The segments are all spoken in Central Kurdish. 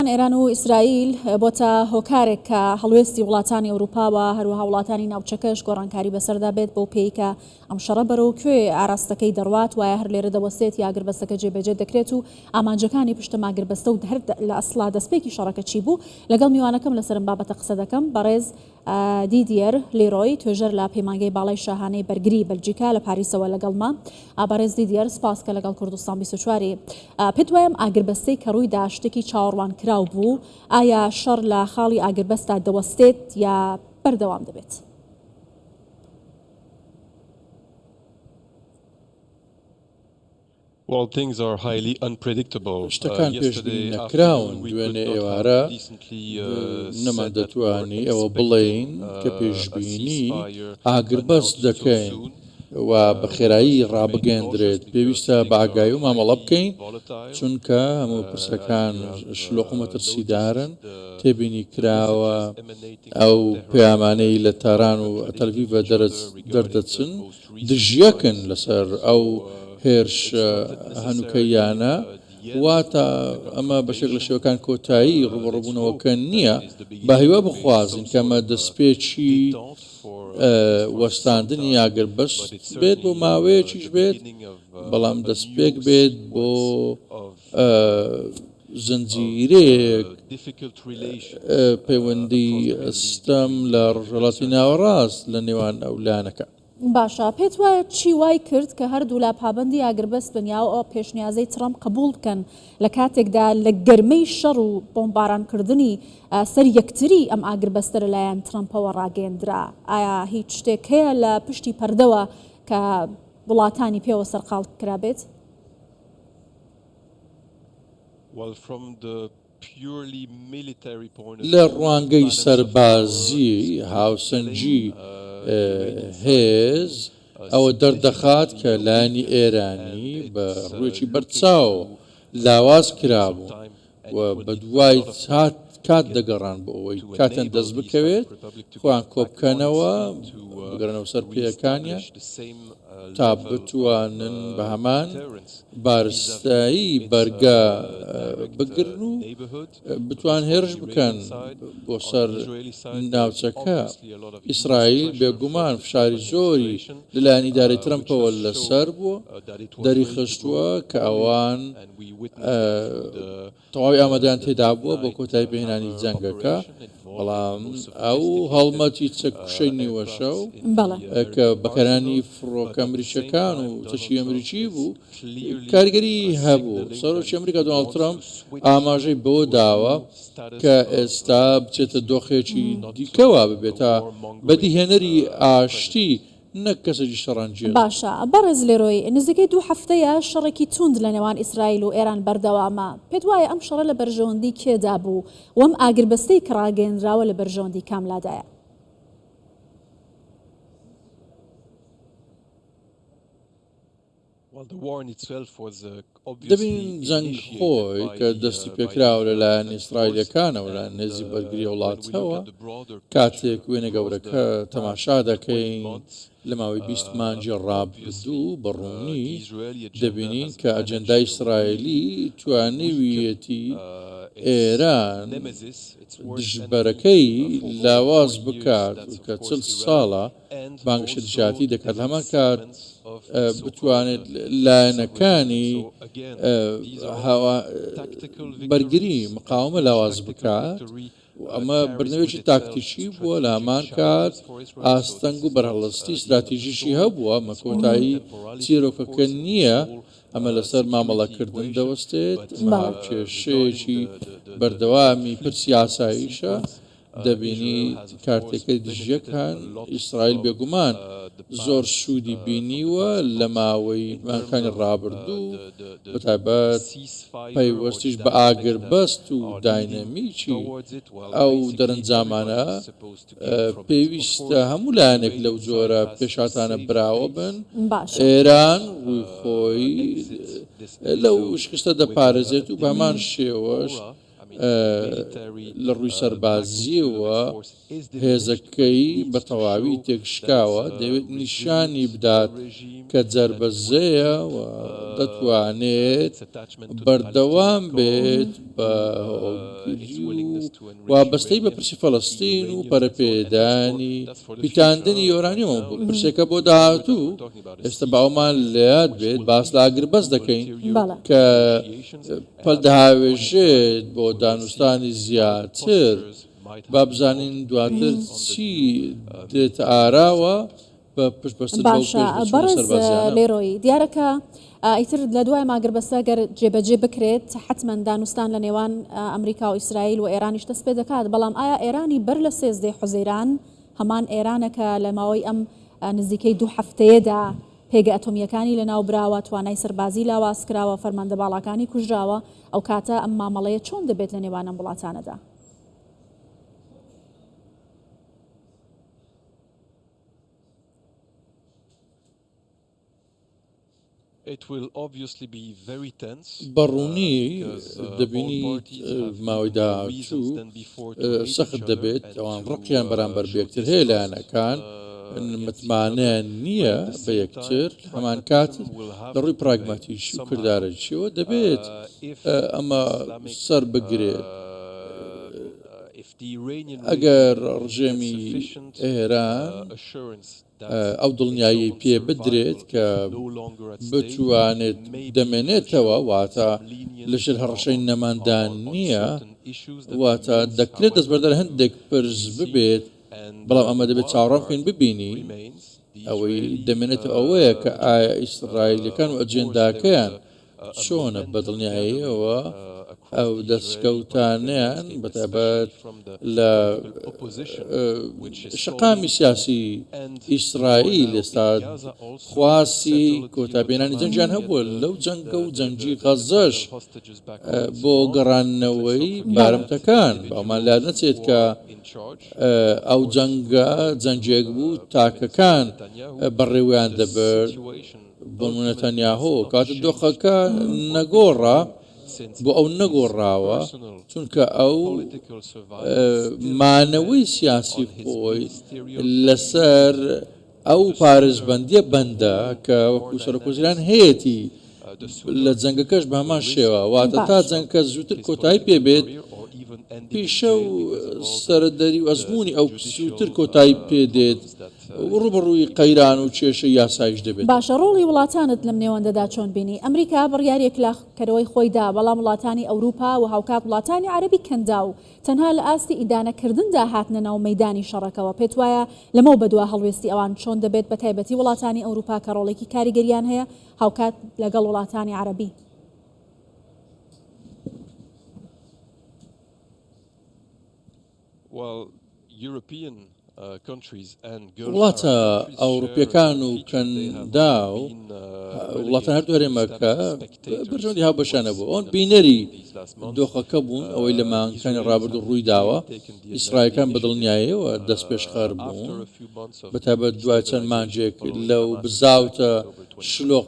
ئێران و ئیسرائیل بۆتە هۆکارێک کە هەڵوێستی وڵاتانی ئەوروپا و هەروەها وڵاتانی ناوچەکەش گۆڕانکاری بەسەردا بێت بەو پێی کە ئەم شەڕە بەرەو کوێ ئاراستەکەی دەڕوات وایە هەر لێرە دەوەستێت یا ئاگربەستەکە جێبەجێ دەکرێت و ئامانجەکانی پشت ئەم ئاگربەستە و هەر لە ئەسڵا دەستپێکی شەڕەکە چی بوو لەگەڵ میوانەکەم لەسەر ئەم بابەتە قسە دەکەم بەڕێز دیدیەر لیرۆی، توێژەر لە پەیمانگەی باڵای شاهانەی بەرگری بەلجیکا لە پاریسەوە لەگەڵمە. بەڕێز دیدیەر سپاس کە لەگەڵ کوردستان 24 ی. پێت وایە ئەم ئاگربەستەی کە ڕوویدا شتێکی چاوەڕوانکراو بوو؟ ئایا شەڕ لە خاڵی ئاگربەستدا دەوەستێت یا بەردەوام دەبێت؟ شتەکان پێشبینی نەکراون، دوێنێ ئێوارە نەماندەتوانی ئەوە بڵێین کە پێشبینی ئاگربەست دەکەین و بە خێرایی ڕابگەیەندرێت، پێویستە بە ئاگاییەوە مامەڵە بکەین، چونکە هەموو پرسەکان شلۆق و مەترسیدارن، تێبینی کراوە ئەو پەیامانەی لە تاران و تەلەڤیڤە دەردەچن، دژیەکن لەسەر ئەو هێرشە هەنوکەییانە، واتە ئەمە بە شێک لە شێوەکان کۆتایی ڕووبەڕووبوونەوەکە نییە، با هیوا بخوازین کە ئەمە دەستپێکی وەستاندنی ئاگربەست بێت بۆ ماوەیەکیش بێت، بەڵام دەستپێک بێت بۆ زنجیرەیەک پەیوەندی ستەم لە ڕۆژهەڵاتی ناوەڕاست لە نێوان ئەو لایەنەکان. باشە پێت وایە چی وای کرد کە هەردوولا پابەندی ئاگربەست بن یا ئەو پێشنیازەی ترەمپ قبوڵ بکەن لە کاتێکدا لە گەرمەی شەڕ و بۆمبارانکردنی سەر یەکتری ئەم ئاگربەستە لەلایەن ترەمپەوە ڕاگەیەندرا؟ ئایا هیچ شتێک هەیە لە پشتی پەردەوە کە وڵاتانی پێوە سەرقاڵ کرابێت؟ لە ڕوانگەی سەربازی هاوسەنگی هێز ئەوە دەردەخات کە لایەنی ئێرانی بە ڕوویەکی بەرچاو لاواز کرابوو و بەدوای کات دەگەڕان بۆ ئەوەی کاتیان دەست بکەوێت خۆیان کۆبکەنەوە بگەڕێنەوە سەر پێیەکانیان تا بتوانن بە هەمان بارستایی بەرگە بگرن و بتوان هێرش بکەن بۆ سەر ناوچەکە. ئیسرائیل بێگومان فشاری زۆری لەلایەن ئیدارەی ترەمپەوە لەسەر بووە، دەریخستووە کە ئەوان تەواوی ئامادەیان تێدابووە بۆ کۆتایی پێهێنانی جەنگەکە، بەڵام ئەو هەڵمەتی چەککوشەی نیوەشەو کە بەکارهێنانی فڕۆکە ئەمریکییەکان و چەکی ئەمریکی بوو، کاریگەریی هەبوو. سەرۆکی ئەمریکا دۆناڵد ترەمپ ئاماژەی بەوە داوە کە ئێستا بچێتە دۆخێکی دیکەوە، ببێتە بەدیهێنەری ئاشتی نەک کەسێکی شەڕانگێز. باشە بەڕێز لێرۆی، نزیکەی دوو هەفتەیە شەڕێکی توند لە نێوان ئیسرائیل و ئێران بەردەوامە، پێت وایە ئەم شەڕە لە بەرژەوەندی کێدا بوو و ئەم ئاگربەستەی کە ڕاگەیەنراوە لە بەرژەوەندی کام لادایە؟ دەبینین جەنگ خۆی کە دەستی پێکراوە لەلایەن ئیسرائیلیەکانەوە لەلایەن هێزی بەرگری وڵاتەوە کاتێک وێنە گەورەکە تەماشا دەکەین لە ماوەی 20 مانگی ڕابردوو بە ڕوونی دەبینین کە ئەجێندای ئیسرائیلی توانیویەتی ئێران دژبەرەکەی لاواز بکات کە 40 ساڵە بانگەشەی دژایەتی دەکات، لە هەمان کات بتوانێت لایەنەکانی بەرگری مقاومە لاواز بکات و ئەمە بردنەوەیەکی تاکتیکی بووە لە هەمان کات ئاستەنگ و بەرهەڵستی ستراتیژیشی هەبووە ئەمە کۆتایی چیرۆکەکە نییە ئەمە لەسەر مامەڵەکردن دەوەستێت ئەمە هاوکێشەیەکی بەردەوامی پرسی ئاسایشە دەبینی کارتێکەری دژیەک هەن، ئیسرائیل بێگومان زۆر سوودی بینیوە لە ماوەی مانگەکانی ڕابردوو، بەتایبەت پەیوەستیش بە ئاگربەست و داینەمیکی ئەو دەرەنجامانە، پێویستە هەموو لایەنێک لەو جۆرە پێشهاتانە براوە بن، ئێران ڕووی خۆی لەو شکستە دەپارێزێت و بەهەمان شێوەش. لە ڕووی سەربازییەوە هێزەکەی بە تەواوی تێکشکاوە، دەیەوێت نیشانی بدات کە جەربەزەیە و دەتوانێت بەردەوام بێت بە هۆگری و وابەستەیی بە پرسی فەلەستین و پەرەپێدانی پیتاندنی یۆرانیۆم، پرسێکە بۆ داهاتوو، ئێستا با ئەوەمان لەیاد بێت باس لە ئاگربەست دەکەین کە پەل دەهاوێژێت بۆ دانوستانی زیاتر، با بزانین دواتر چی دێتە ئاراوە بە پشت بەستن بەو باشە پێشڤەچوونە بەڕێز سەربازیانە. لێرۆی، دیارە کە ئیتر لە دوای ئەم ئاگربەستە گەر جێبەجێ بکرێت حەتمەن دانوستان لە نێوان ئەمریکا و ئیسرائیل و ئێرانیش دەست پێ دەکات، بەڵام ئایا ئێرانی بەر لە سێزدەی حوزەیران هەمان ئێرانە کە لە ماوەی ئەم نزیکەی دوو هەفتەیەدا پێگە ئەتۆمییەکانی لەناو براوە، توانای سەربازی لاواز کراوە، فەرماندە باڵاکانی کوژراوە، ئەوکاتە ئەم مامەڵەیە چۆن دەبێت لە نێوان ئەم وڵاتانەدا؟ بە ڕوونی دەبینیت ماوەی داهاتوو سەخت دەبێت، ئەوان ڕقیان بەرامبەر بە یەکتر هەیە، لایەنەکان متمانەیان نییە بە یەکتر، هەمان کات لە ڕووی پراگماتیکی و کردارەکییەوە دەبێت ئەمە سەربگرێت. ئەگەر ڕژێمی ئێران ئەو دڵنیاییەی پێ بدرێت کە بتوانێت دەمێنێتەوە، واتە لەژێر هەڕەشەی نەماندا نییە، واتە دەکرێت دەستبەردار هەندێک پرس ببێت، بەڵام ئەمە دەبێت چاوەڕوان بکەین ببینین. ئەوەی دەمێنێتەوە ئەوەیە کە ئایا ئیسرائیلییەکان و ئەجێنداکەیان چۆنە بەدڵنیاییەوە ئەو دەستکەوتانەیان بەتایبەت لە شەقامی سیاسی ئیسرائیل ئێستا خواستی کۆتاپێنانی جەنگیان هەبووە لەو جەنگە و جەنگی غەزەش بۆ گەڕاندنەوەی بارمتەکان باومان لا نەچێت کە ئەو جەنگە جەنگێک بوو تاکەکان بەڕێوەیان دەبرد بۆ نموونە نەتانیاهۆ، کەواتە دۆخەکە نەگۆڕە بۆ ئەو نەگۆڕاوە، چونکە ئەو مانەوەی سیاسی خۆی لەسەر ئەو پارێزبەندییە بەندە کە وەکو سەرۆکوەزیران هەیەتی لە جەنگەکەش بە هەمان شێوە، واتە تا جەنگەکە زووتر کۆتایی پێ بێت، پیشە و سەرەدەری و ئەزموونی ئەو زووتر کۆتایی پێ دێت. ڕووبەڕووی قەیران و کێشەی یاساییش دەبێتەوە. باشە ڕۆڵی وڵاتانت لەم نێوەندەدا چۆن بینی؟ ئەمریکا بڕیاری یەکلاکەرەوەی خۆی دا، بەڵام وڵاتانی ئەوروپا و هاوکات وڵاتانی عەرەبی کەنداو تەنها لە ئاستی ئیدانەکردندا هاتنە ناو مەیدانی شەڕەکەوە، پێتوایە لەمەو بەدوا هەڵوێستی ئەوان چۆن دەبێت بەتایبەتی وڵاتانی ئەوروپا کە ڕۆڵێکی کاریگەریان هەیە هاوکات لەگەڵ وڵاتانی عەرەبی؟ وڵاتە ئەوروپیەکان و کەنداو وڵاتان هەردوو هەرێمەکە بەرژەوەندی هاوبەشیان هەبوو ئەوان بینەری دۆخەکە بوون ئەوەی لە مانگەکانی ڕابردوو ڕووی داوە ئیسرائیلەکان بە دڵنیاییەوە دەستپێشخەر بوون بەتایبەت دوای چەند مانگێک لەو بزاوتە شلۆق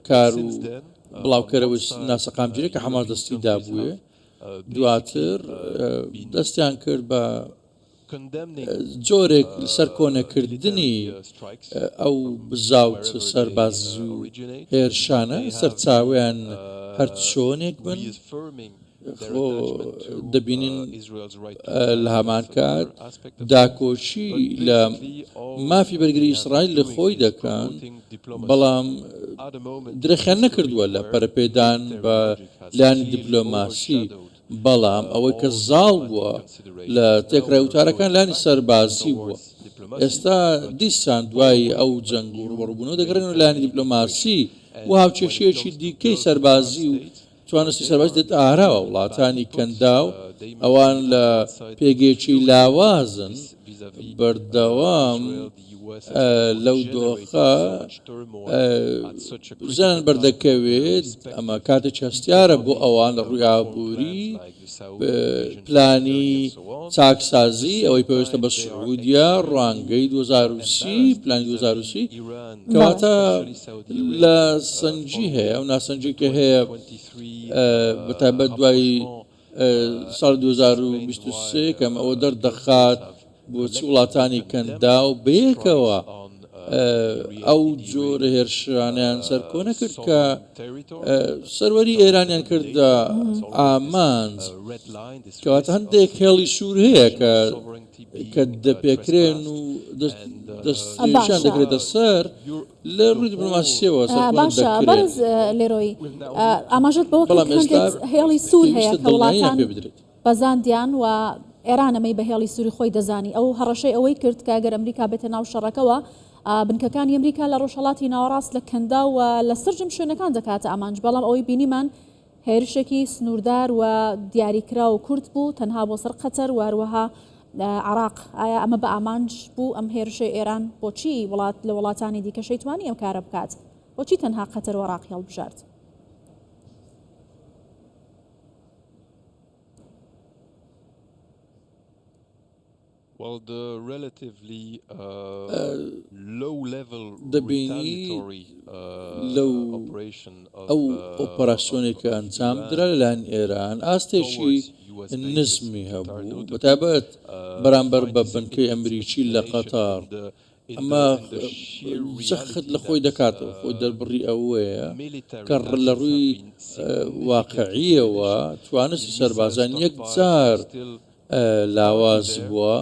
کار و بڵاوکەرەوەی ناسەقامگیرە کە حەماس دەستی دابووێ دواتر دەستیان کرد بە جۆرێک سەرکۆنەکردنی ئەو بزاوت سەربازی و هێرشانە سەرچاوەیان هەر چۆنێک بن خۆ دەبینین لە هەمان کات داکۆکی لە مافی بەرگری ئیسرائیل لە خۆی دەکەن بەڵام درەخیان نەکردووە لە پەرەپێدان بە لایەنی دیپلۆماسی، بەڵام ئەوەی کە زاڵ بووە لە تێکڕای وتارەکان لایەنی سەربازی بووە. ئێستا دیسان دوای ئەو جەنگ و ڕووبەڕووبوونەوە دەگەڕێنەوە لایەنی دیپلۆماسی و هاوکێشەیەکی دیکەی سەربازی و توانستی سەربازی دێتە ئاراوە. وڵاتانی کەنداو ئەوان لە پێگەیەکی لاوازن، بەردەوام لەو دۆخە زیان بەردەکەوێت، ئەمە کاتێکی هەستیارە بۆ ئەوان لە ڕووی ئابووری، پلانی چاکسازی ئەوەی پێویستە بە سعودیە، ڕوانگەی 2030، پلانی 2030، کەواتە لە سەنگی هەیە، ئەو ناسەنگی کە هەیە بەتایبەت دوای. ساڵی 2023 یەکەم، ئەوە دەردەخات بۆچی وڵاتانی کەنداو بەیەکەوە ئەو جۆرە هێرشانیان سەرکۆنە کرد کە سەروەری ئێرانیان کردە ئامانج. کەواتە هەندێک هێڵی سوور هەیە کە کە دەپێکرێن و دەستدرێژیان دەکرێتە سەر لە ڕووی دیپلۆماسییەوە سەرکۆنە باشە دەکرێن. بەڕێز لێرۆی ئاماژەت بەوە کرد بەڵام کە ئێستا هەندێک هێڵی سوور هەیە پێویستە کە دڵنیاییان وڵاتان پێ بدرێت. بەزاندیان و ئێران ئەمەی بە هێڵی سووری خۆی دەزانی. ئەو هەڕەشەی ئەوەی کرد کە گەر ئەمریکا بێتە ناو شەڕەکەوە، بنکەکانی ئەمریکا لە ڕۆژهەڵاتی ناوەڕاست لە کەنداو و لە سەرجەم شوێنەکان دەکاتە ئامانج. بەڵام ئەوەی بینیمان هێرشێکی سنووردار و دیاریکراو و کورت بوو تەنها بۆ سەر قەتەر و هەروەها عێراق. ئایا ئەمە بە ئامانج بوو ئەم هێرشەی ئێران؟ بۆچی وڵات لە وڵاتانی دیکەش توانی ئەم کارە بکات؟ بۆچی تەنها قەتەر و عێراقی هەڵبژارد؟ دەبینی لەو ئەو ئۆپەراسیۆنەی کە ئەنجام درا لەلایەن ئێران ئاستێکی نزمی هەبوو بەتایبەت بەرامبەر بە بنکەی ئەمریکی لە قەتەر ئەمە جەخت لە خۆی دەکاتەوە خۆی دەربڕی ئەوەیە کە لە ڕووی واقعیەوە توانستی سەربازان یەکجار لاواز بووە،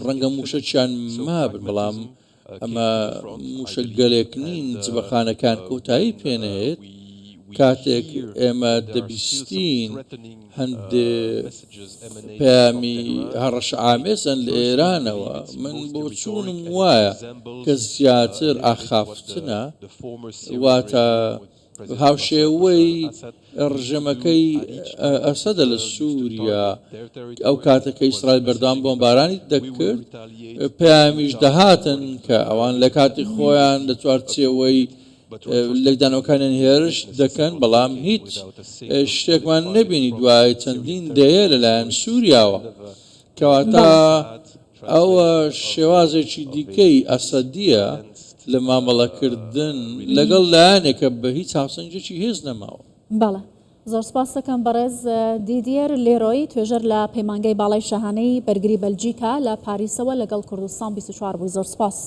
ڕەنگە مووشەکیان مابن، بەڵام ئەمە مووشەکگەلێک نین جبەخانەکان کۆتایی پێ نەیەت، کاتێک ئێمە دەبیستین هەندێ پەیامی هەڕەشەئامێزن لە ئێرانەوە، من بۆچوونم وایە کە زیاتر ئاخافتنە، واتە هاوشێوەی ڕژێمەکەی ئەسەدە لە سووریا، ئەو کاتە کە ئیسرائیل بەردەوام بۆمبارانی دەکرد، پەیامیش دەهاتن کە ئەوان لە کاتی خۆیان لە چوارچێوەی لێکدانەوەکانیان هێرش دەکەن، بەڵام هیچ شتێکمان نەبینی دوای چەندین دەیە لەلایەن سووریاوە. کەواتە ئەوە شێوازێکی دیکەی ئەسەدییە لە مامەڵەکردن لەگەڵ لایەنێک کە بە هیچ هاوسەنگییەکی هێز نەماوە. بەڵێ. زۆر سپاست دەکەم بەڕێز دیدیەر لێرۆی، توێژەر لە پەیمانگای باڵای شاهانەی بەرگری بەلجیکا لە پاریسەوە لەگەڵ کوردستان 24 بووی. زۆر سپاس.